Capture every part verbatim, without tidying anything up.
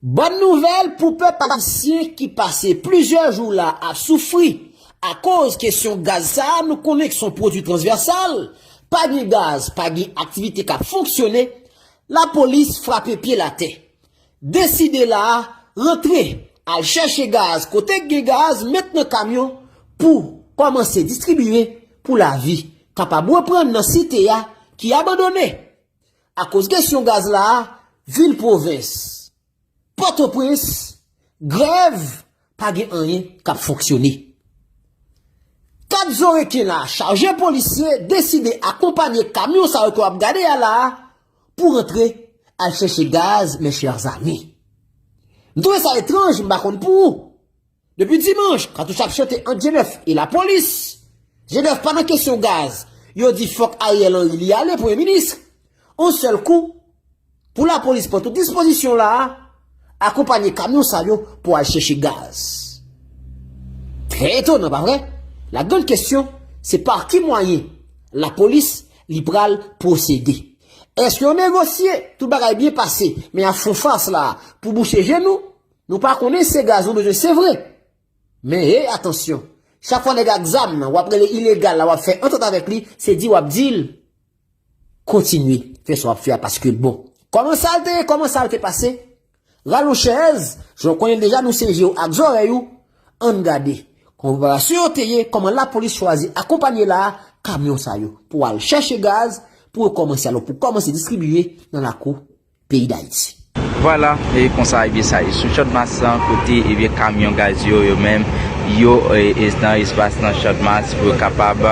Bòn nouvèl pou pèp ayisyen ki pase plizyè jou la ap soufri akoz kesyon gaz sa a, nou konnen ki se yon pwodui transvèsal, pa gen gaz, pa gen aktivite k ap fonksyone, lapolis frape pye l atè. Deside la a, rantre, al chèche gaz, kote k gen gaz, met nan kamyon pou kòmanse distribiye pou lavi kapab reprann nan site a ki abandone. Akoz kesyon gaz la a, vil pwovens, Pòtoprens, grèv, pa gen anyen k ap fonksyone. Kat zoreken la chaje polisye deside akonpanye kamyon sa yo ke w ap gade a la a pou rantre al chèche gaz, mes chers amis. M twouve sa etranj, m pa konn pou ou. Depi dimanch, katouch ap chante ant G nèf e lapolis. G nèf pa nan kesyon gaz. Yo di fòk Ariel Henry li ale, premye minis. On sèl kou, pou lapolis pran tout dispozisyon la a, akonpanye kamyon sa yo pou al chèche gaz. Trè etonan, pa vre? La grande question, se pa ki mwayen lapolis li pral pwosede. Èske yo negosye, tout bagay byen pase, men y ap fè yon fas la a pou bouche je nou? Nou pa konnen se gaz nou bezwen, se vre. Men, hey, atansyon, chak fwa nèg ak zam nan, w ap rele ilegal la, w ap fè antant avèk li, se di w ap di l, kontinye fè sa w ap fè a paske l bon. Kòman sa l te ye? Kòman sa l te pase? Rale yon chèz, jan w konnen l deja, nou se je w ak zòrèy ou, ann gade kòman preparasyon yo te ye, kòman lapolis chwazi akonpanye la a, kamyon sa yo, pou al chèche gaz, pou yo kòmanse, alò, pou kòmanse distribiye nan lakou peyi Dayiti. Vwala, e konsa, ebyen, sa ye sou Channmas lan, kote, ebyen, kamyon gaz yo, yo menm, yo, e, e, nan espas nan Channmas pou yo kapab,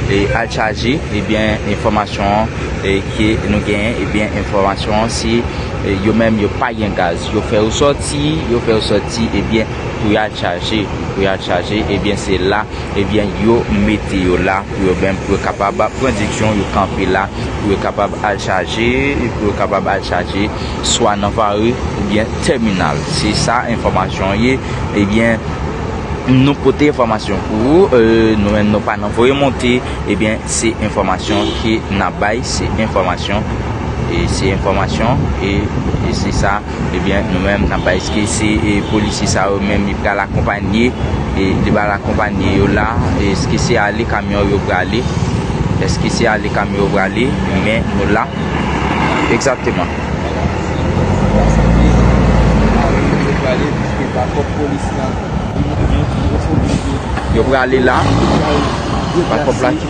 e, al chaje, ebyen, enfòmasyon, e, ke nou genyen, ebyen, enfòmasyon an, se, e, yo menm, yo pa gen gaz. Yo fè yo sòti, yo fè yo sòti, ebyen, pou y al chaje, pou y al chaje, ebyen, se la, ebyen, yo mete yo la pou yo menm, pou yo kapab pran direksyon, yo kanpe la, pou yo kapab al chaje, pou yo kapab al chaje, swa nan vare oubyen tèminal. Se sa enfòmasyon an ye. Ebyen, nou pote enfòmasyon pou ou, e, nou menm nou pa nan voye monte, ebyen, se enfòmasyon ke n ap bay, se enfòmasyon, e se enfòmasyon, e, e se sa. Ebyen, nou menm, n ap bay, èske se, e, polisye sa yo menm, li pral akonpanye, e, li pral akonpanye yo la, e, èske se ale kamyon yo prale, èske se ale kamyon yo prale, men nou la, egzakteman. Yo prale la, bakòp la ki,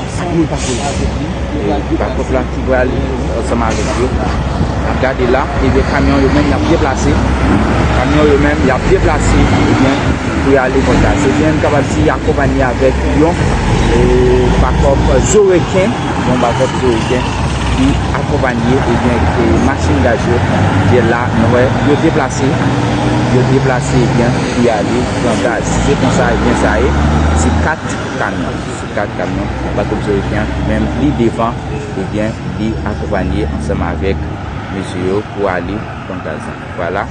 e, bakòp la ki prale ansanm avèk yo. N ap gade la, ebyen, kamyon yo menm, y ap deplase. Kamyon yo menm, y ap deplase, ebyen, pou y ale konsa. Se byen, m kapab di, akonpanye avèk yon, e, bakòp zoreken, yon bakòp zoreken ki akonpanye, ebyen, e, machin gaz yo. Ebyen, la, nou wè, yo deplase, yo deplase, ebyen, pou y ale pran gaz. Se konsa, ebyen, sa ye. Se kat kamyon, se kat kamyon, bakòp zoreken an, menm li devan, ebyen, li akonpanye ansanm avèk mesye yo pou ale pran gaz la. Vwala.